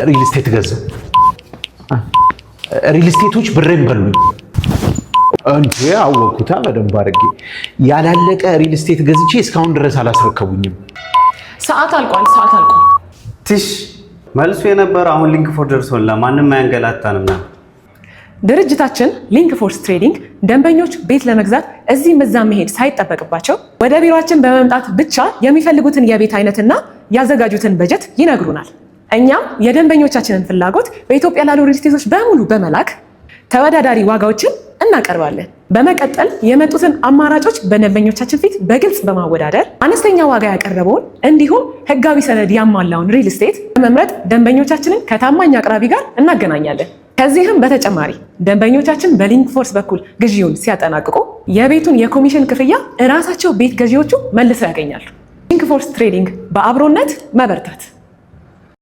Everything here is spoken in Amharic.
ሪል ስቴት ገዛው። ሪል ስቴቶች ብሬን በሉኝ። እንዴ አወኩታ በደንብ አድርጌ። ያላለቀ ሪል ስቴት ገዝቼ እስካሁን ድረስ አላስረከቡኝም። ሰዓት አልቋል። ሰዓት አልቋል። ትሽ መልሱ የነበረ አሁን ሊንክ ፎር ደርሶን ለማንም አያንገላታንም ነው። ድርጅታችን ሊንክ ፎርስ ትሬዲንግ ደንበኞች ቤት ለመግዛት እዚህም እዛም መሄድ ሳይጠበቅባቸው ወደ ቢሮአችን በመምጣት ብቻ የሚፈልጉትን የቤት አይነትና ያዘጋጁትን በጀት ይነግሩናል። እኛም የደንበኞቻችንን ፍላጎት በኢትዮጵያ ላሉ ሪል ስቴቶች በሙሉ በመላክ ተወዳዳሪ ዋጋዎችን እናቀርባለን። በመቀጠል የመጡትን አማራጮች በደንበኞቻችን ፊት በግልጽ በማወዳደር አነስተኛ ዋጋ ያቀረበውን እንዲሁም ሕጋዊ ሰነድ ያሟላውን ሪል ስቴት በመምረጥ ደንበኞቻችንን ከታማኝ አቅራቢ ጋር እናገናኛለን። ከዚህም በተጨማሪ ደንበኞቻችን በሊንክ ፎርስ በኩል ግዢውን ሲያጠናቅቁ የቤቱን የኮሚሽን ክፍያ እራሳቸው ቤት ገዢዎቹ መልሰው ያገኛሉ። ሊንክ ፎርስ ትሬዲንግ፣ በአብሮነት መበርታት።